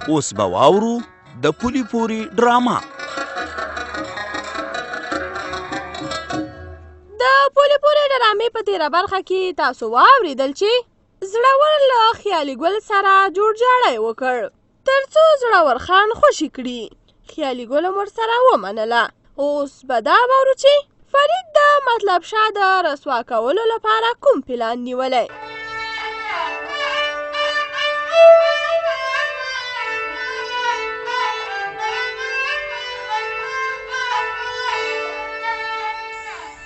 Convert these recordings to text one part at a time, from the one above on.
اوس به واورو د پولي پورې ډرامه. د پولي پورې ډرامې په تېره برخه کې تاسو واورېدل چې زړور له خیالي ګل سره جوړجاړی وکړ تر څو زړور خان خوشي کړي. خیالي ګل هم ورسره ومنله. اوس به دا واورو چې فرید د مطلب شاه د رسوا کولو لپاره کوم پلان نیولی.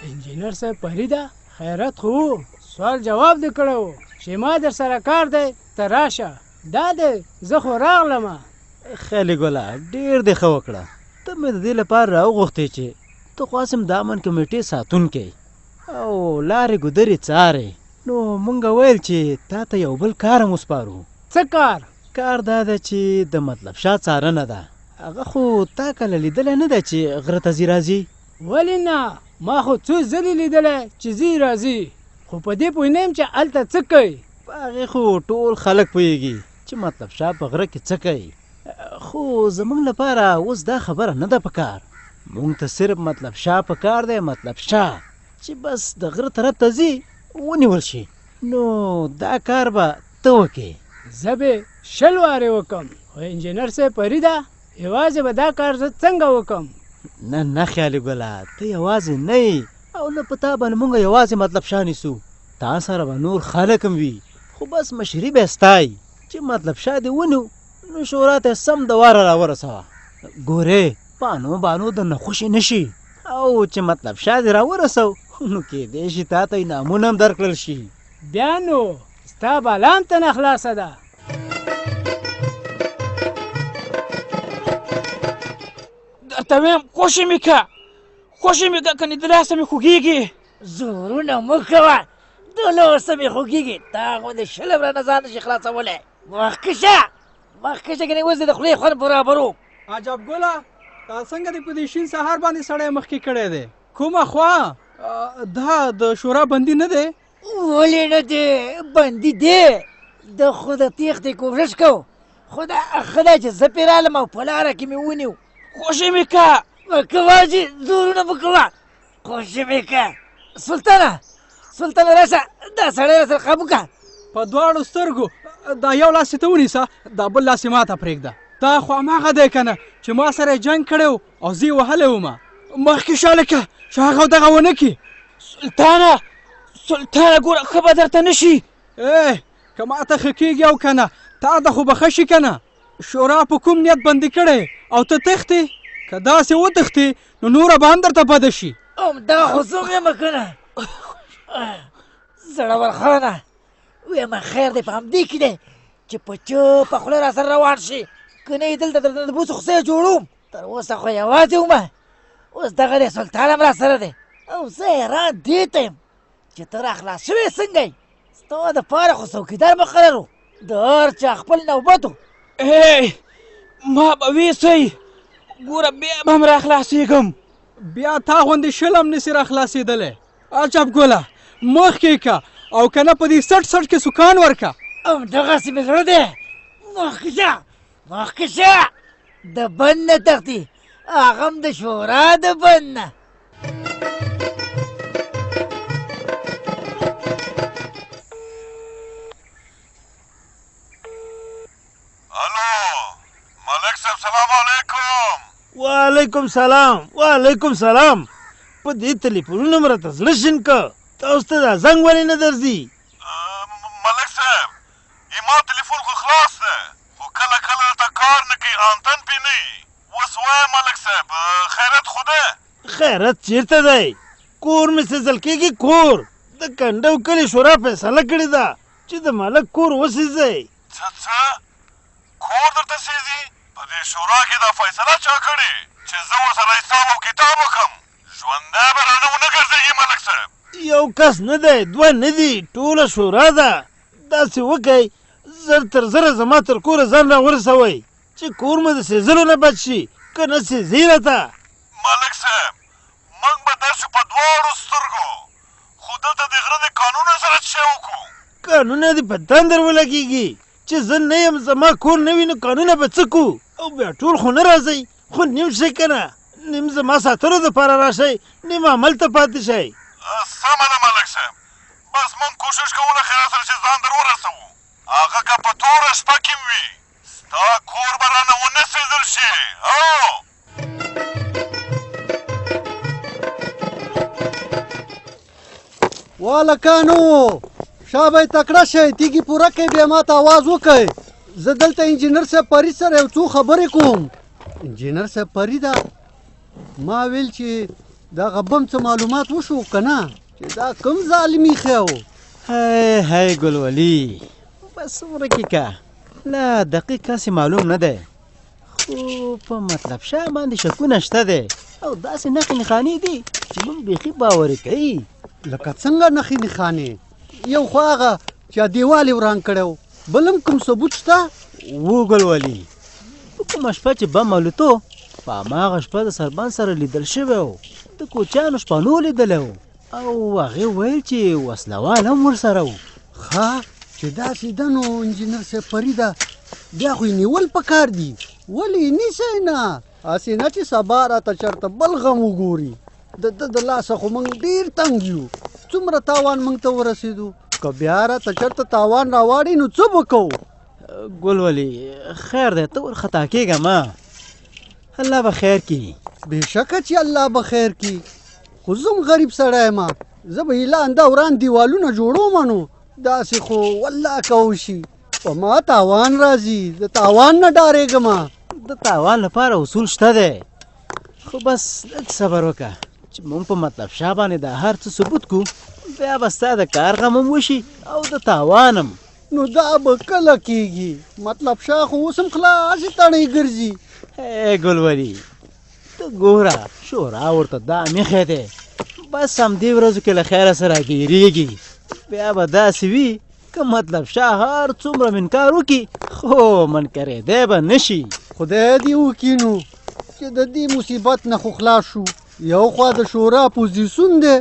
انجینر صاحب پریده، خیرت خو و، سوال جواب دې کړی و چې ما در سره کار دی، ته راشه. دا دی زه خو راغلم. خیالي ګله، ډېر دې ښه وکړه، ته مې د دې لپاره راوغوښتې چې ته خو هسې هم د امن کمیټې ساتونکی او لارې ګودرې څارې، نو مونږ ویل چې تا ته یو بل کار هم وسپارو. څه کار؟ کار دا ده چې د مطلب شاه څارنه ده. هغه خو تا کله لیدلی نه ده چې غره ته ځي راځي؟ ولې نه، ما خو څو ځلې لیدلی چې ځي راځي، خو په دې پوه نه یم چې هلته څه کوي. په هغې خو ټول خلک پوهېږي چې مطلب شاه په غره کې څه کوي، خو زمونږ لپاره اوس دا خبره نه ده په کار. مونږ ته صرف مطلب شاه په کار دی، مطلب شاه چې بس د غره طرف ته ځي ونیول شي، نو دا کار به ته وکې. زه به 20 وارې وکم، خو انجینر صاحب پریده، یوازې به دا کار زه څنګه وکم؟ نه نه خیالي ګله، ته یوازې نه یې او نه په تا باندې مونږ یوازې مطلب شاه نیسو، تا سره به نور خلک هم وي، خو بس مشري به ستا وي. چې مطلب شاه دې ونیو نو شورا ته سم د واره راورسوه. ګورې پانو بانو درنه خوشې نه شي، او چې مطلب شاه دې راورسو نو کېدای شي تا ته انعامونه هم درکړل شي. بیا نو ستا بالا هم تنه خلاصه ده. درته وایم خوشې مې که، خوشې مې که، کنې د لاسه مې خوږېږي. زورونه مه کوه، د لاسه مې خوږېږي، تا غوندې 20 ورانه ځان نشي خلاصولی. مخکې شه، مخکې شه، کنې اوس دې د خولې خوند برابرو. عجب ګله، تا څنګه دې په دې شین سهار باندې سړی مخکې کړی دی؟ کومه خوا؟ دا د شورا بندي نه دی؟ ولې نه دی، بندي دی. ده خو د تېښتې کوښښ کو، خو دا ښه دی چې زه پرې رالم او په لاره کې مې ونیو. خوشې مې که. مه کوه چې زورونه مه کوه، خوشې مې که. سلطانه، سلطانه راشه، دا سړی راسره قابو که. په دواړو سترګو دا یو لاس یې ته ونیسه، دا بل لاس یې ما ته پرېږده. دا خو هماغه دی که نه چې ما سره یې جنګ کړی و او زه یې وهلی وم. مخکې شه هلکه چې هغه دغه ونه کړي. سلطانه، سلطانه ګوره ښه به درته نه شي. ای که ما ته ښه کېږي او که نه، تا ته خو به ښه شي که نه. شورا په کوم نیت بندي کړی او ته تښتې؟ که داسې وتښتې نو نوره به هم درته بده شي. همدغه خو زه ویم که نه. زړور خانه، ویم خیر دی په همدې کې دی چې په چوپه خوله راسره روان شي، که نه یې دلته درته د بوسو خوسۍ جوړوم. تر اوسه خو یوازې وم، اوس دغه دی سلطان هم راسره دی، او زه حیران دې ته یم چې ته را خلاص شوې څنګه یې؟ ستا دپاره خو څوکیدار مقرر و، د هر چا خپل نوبت و. ای ما به ویسئ، ګوره بیا به هم را خلاصېږم. بیا تا غوندې 20 هم نسي را خلاصېدلی. عجب ګله، مخکې که او که نه په دې سټ سټ کې سکان ورکه. همدغسې مې زړه دی، مخکې شه، مخکې شه. د بند نه تښتي، هغه هم د شورا د بند نه. الو ملک صاحب، سلام علیکم. وعلیکم سلام، وعلیکم سلام. په دې تلیفونونو مې راته زړه شین کړ، تاسو ته دا زنګ ولې نه درځي؟ ملک صاحب، ایما تلیفون خو خلاص دی، خو کله کله درته کار نه کوي، آنتن پې نه وي. اوس وایه ملک صاحب، خیرت خو دی؟ خیرت چېرته دی؟ کور مې سېځل کېږي، کور. د کنډو کلي شورا فیصله کړې ده چې د ملک کور وسېځئ. څه څه؟ کور درته سېځي؟ په دې شورا کې دا فیصله چا کړې چې زه ورسره حساب او کتاب وکړم؟ ژوندی به رانه ونه ګرځېږي ملک صاحب. یو کس نه دی، دوه نه دي، ټوله شورا ده. داسې وکئ، زر تر زره زما تر کوره ځان راورسوئ چې کور مو د سېځلو نه بچ شي، که نه سېځي راته. ملک صاحب، موږ به درشو په دواړو سترګو، خو دلته د غره د کانونو سره څه شی وکړو؟ کانونه دې په تندر ولګېږي، چې زه نه یم، زما کور نه وي، نو کانونه به څه کو؟ او بیا ټول خو نه راځئ، خو نیم شئ که نه، نیم زما ساتلو دپاره راشئ، نیم هملته پاتې شئ. سمه ده ملک صاحب، بس موږ کوشش کوو له خیره سره چې ځان در ورسوو، هغه که په توره شپه کې هم وي، ستا کور به رانه ونه سېځل شي. هو. والکانو شابه تکړه شئ، تیږې پوره کړئ، بیا ماته اواز وکړئ. زه دلته انجینر صاحب پري سره یو څو خبرې کوم. انجینر صاحب پري ده، ما ویل چې دغه بم څه معلومات وشو که نه، چې دا کوم ظالم ایښی و؟ هی هی ګلولي، بس ورکې که لا دقیق هسې معلوم نه دی، خو په مطلب شاه باندې شکونه شته دی او داسې نښې نښانې دي چې موږ بیخي باوري کوي. لکه څنګه نښې نښانې؟ یو خو هغه چې دیوال یې وران کړی و، بل هم کوم ثبوت شته؟ و ګلولي، په کومه شپه چې بم الوتو، په هماغه شپه د سربند سره لیدل شوی و، د کوچیانو شپنو لیدلی و او هغې ویل چې وسلوال هم ورسره وو. ښه چې داسې ده نو انجینر صاحب پري ده، بیا خو یې نیول پکار دي. ولې یې نیسئ نه؟ هسې نه چې سبا راته چېرته بل غم وګوري. د ده د لاسه خو موږ ډېر تنګ یو، څومره تاوان موږ ته ورسېدو، که بیا راته چېرته تاوان راواړي نو څه به کوو؟ ګل ولي خیر دی، ته ورخطا کېږه مه، الله به خیر کړي. بېشکه چې الله به خیر کړي، خو زه هم غریب سړی یم، زه به ایله همدا وران دیوالونه جوړوم، نو داسې خو والله که وشي په ما تاوان راځي، د تاوان نه ډارېږم. د تاوان لپاره اصول شته دی، خو بس لږ صبر وکړه چې موږ په مطلب شاه باندې دا هر څه ثبوت کو، بیا به ستا د کار غم هم وشي او د تاوان هم. نو دا به کله کېږي؟ مطلب شاه خو اوس هم خوله هسې تڼۍ ګرځي. ای ګل ولي، ته ګوره شورا ورته دا میخی دی، بس همدې ورځو کې له خیره سره ګیرېږي، بیا به داسې وي که مطلب شاه هر څومره منکار وکړي خو منکرېدی به نه شي. خدای دې وکړي نو چې د دې مصیبت نه خو خلاص شو. یو خوا د شورا پوزیسیون دی،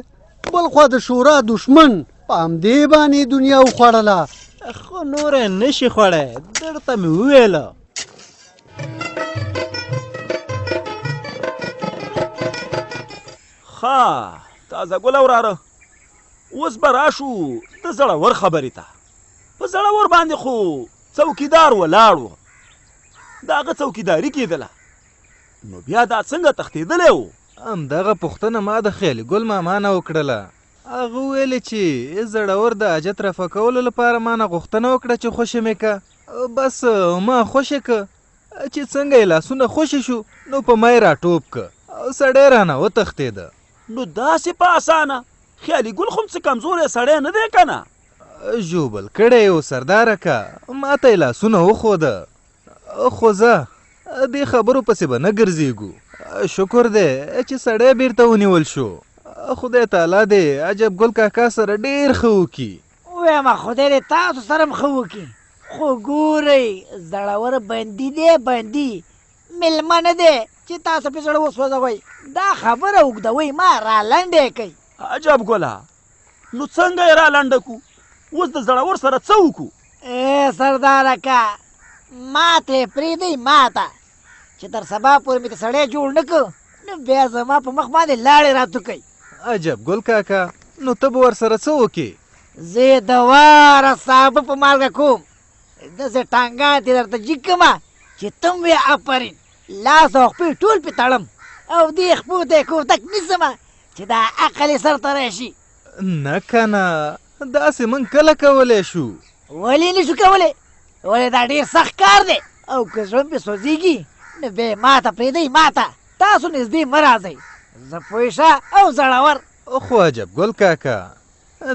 بل خوا د شورا دښمن، په همدې باندې دنیا وخوړله. خو نوره نه شي خوړی، درته مې وویل. ښه تازه ګله وراره، اوس به راشو د زړور خبرې ته. په زړور باندې خو څوکیدار ولاړ و، د هغه څوکیداري کېدله، نو بیا دا څنګه تښتېدلی و؟ همدغه پوښتنه ما د خیالي ګل ماما نه وکړله. هغه وویل چې زړور د حاجت رفع کولو لپاره ما نه غوښتنه وکړه چې خوشې مې که، بس ما خوشې که، چې څنګه یې لاسونه خوشې شو نو په ما یې راټوپ که او سړی رانه وتښتېده. نو داسې په اسانه؟ خیالي ګل خو هم څه کمزوری سړی نه دی که نه؟ ژوبل کړی یې و سرداره که، ما ته یې لاسونه وښوده، خو ځه دې خبرو پسې به نه ګرځېږو. شکر دی چې سړی بیرته ونیول شو. خدای تعالی دې عجب ګل کاکا سره ډېر ښه وکړي. ووایم خدای دې تاسو سره هم ښه وکړي، خو ګورئ زړور بندي دی، بندي مېلمه نه دی چې تاسو پرې زړه وسوځوئ. دا خبره اوږدوئ مه، رالنډه یې کړئ. عجب ګله، نو څنګه یې رالنډه کړو؟ اوس د زړور سره څه وکړو؟ ای سردارکه، ماته یې پرېږدئ، ماته چې تر سبا پورې مې سړی جوړ نه کړ نو بیا زما په مخ باندې لاړې راتوکئ. عجب ګل کاکا، نو ته به ورسره څه وکې؟ زه یې د واره سابه په مالګه کوم، داسې ټانګان ترې درته جګ کړم چې ته هم وې افرین. لاس او خپې ټول پې تړم او دې خپو ته یې کوتک نیسم چې دا عقل یې سر ته راشي. نه که نه، داسې موږ کله کولی شو؟ ولې نه شو کولی؟ ولې دا ډېر سخت کار دی، او که زړه مې سوځېږي نو بیا یې ماته پرېږدئ، ماته. تاسو نږدې مه راځئ، زه پوه شه او زړور. خو عجب ګل کاکا،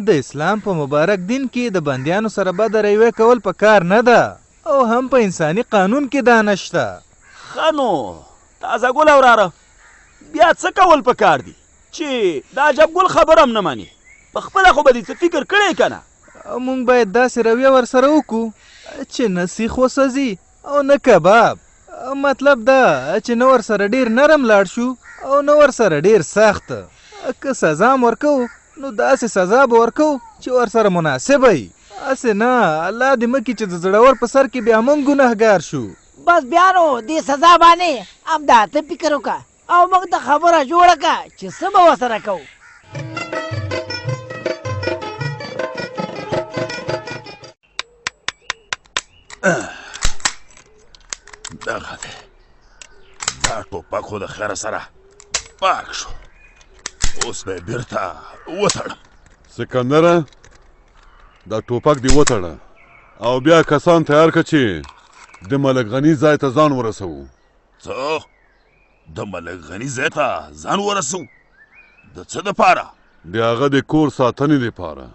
د اسلام په مبارک دین کې د بندیانو سره بده رویه کول په کار نه ده، او هم په انساني قانون کې دا نشته. ښه نو تازه ګله وراره، بیا څه کول په کار دي چې د عجب ګل خبره هم نه منې؟ په خپله خو به دې څه فکر کړی که نه؟ موږ باید داسې رویه ورسره وکړو چې نه سیخ وسوځي او نه کباب. مطلب دا چې نه ورسره ډېر نرم لاړ شو او نه ورسره ډېر سخت. که سزا هم ورکوو نو داسې سزا به ورکوو چې ورسره مناسبه وي. هسې نه الله دې مه کړي چې د زړور په سر کې بیا موږ ګنهګار شو. بس بیا نو دې سزا باندې همدا ته فکر وکړه او موږ ته خبره جوړه کړه چې څه به ورسره کوو. دغه دی دا ټوپک خو د خیره سره پاک شو، اوس به یې بیرته وتړم. سکندره دا ټوپک دې وتړه او بیا کسان تیار که چې د ملک غني ځای ته ځان ورسوو. څه؟ د ملک غني ځای ته ځان ورسوو؟ د څه دپاره؟ د هغه د کور ساتنې دپاره.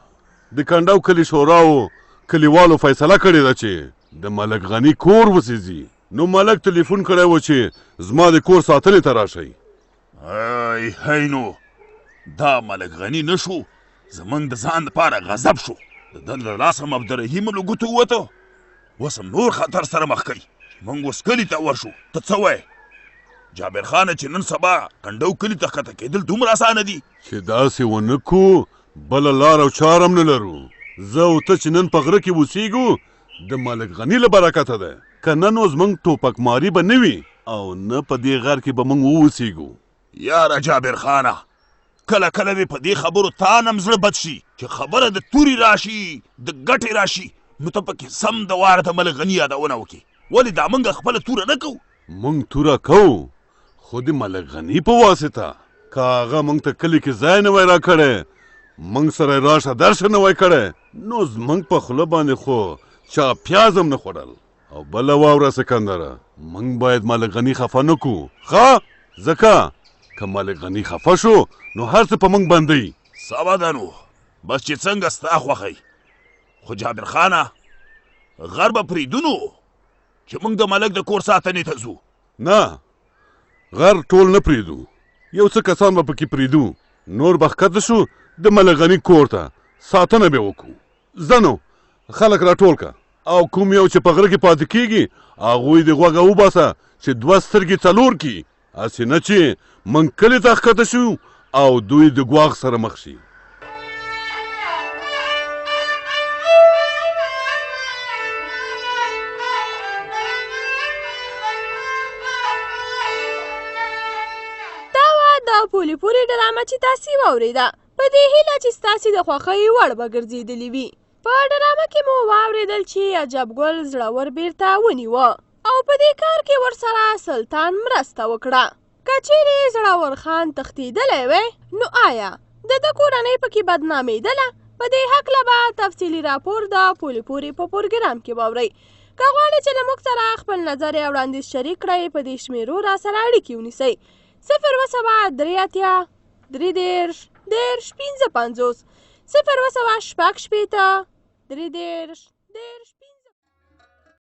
د کنډو کلي شورا او کلیوالو فیصله کړې ده چې د ملک غني کور وسیځي، نو ملک تلیفون کړی و چې زما د کور ساتنې ته راشئ. ای هی نو دا ملک غني نه شو، زمونږ د ځان دپاره غضب شو. د ده له لاسه هم عبدالرحیم له ګوتو ووته، اوس هم نور خطر سره مخ کوي چې موږ اوس کلي ته ورشو. ته څه وایې جابر خانه چې نن سبا کنډو کلي ته ښکته کېدل دومره اسانه دي؟ چې داسې ونه کړو بله لار او چاره هم نه لرو. زه او ته چې نن په غره کې اوسېږو د ملک غني له برکته ده، که نه نو زموږ ټوپکماري به نه وي او نه په دې غر کې به موږ واوسېږو. یاره جابر خانه کله کله مې په دې خبرو تا نه هم زړه بد شي چې خبره د توري راشي د ګټې راشي نو ته پکې سم د واره د ملک غني یادونه وکړې. ولې دا موږ خپله توره نه کوو؟ موږ توره کوو خو د ملک غني په واسطه. که هغه موږ ته کلي کې ځای نه وای راکړی، موږ سره یې راشه درشه نه وای کړی، نو زموږ په خوله باندې خو چا پیاز هم نه خوړل. او بله واوره سکندره، موږ باید ملک غني خفه نه کړو، ښه؟ ځکه که ملک غني خفه شو نو هر څه په موږ بندوي. سمه ده نو بس چې څنګه ستا خوښه وي. خو جابر خانه غر به پرېږدو نو چې موږ د ملک د کور ساتنې ته ځو. نه، غر ټول نه پرېږدو، یو څه کسان به پکې پرېږدو، نور به ښکته شو د ملک غني کور ته، ساتنه به وکړو. ځه نو خلک راټول که او کوم یو چې په غره کې پاتې کېږي هغوی دې غوږه وباسه چې دوه سترګې څلور کړي، هسې نه چې موږ کلي ته ښکته شو او دوی د ګواښ سره مخ شي. دا وه د پولي پورې ډرامه چې تاسې واورېده. په دې هیله چې ستاسې د خوښۍ وړ به ګرځېدلې وي. په ډرامه کې مو واورېدل چې عجب ګل زړور بیرته ونیوه او په دې کار کې ورسره سلطان مرسته وکړه. که چیرې زړور خان تښتېدلی وی نو آیا د ده کورنۍ پکې بدنامېدله؟ په دې هکله به تفصیلي راپور د پولې پورې په پروګرام کې واورئ. که غواړئ چې له موږ سره خپل نظر یا وړاندیز شریک کړئ په دې شمېرو راسره اړیکې ونیسئ 0 83 33 30 55 0 66 33 30.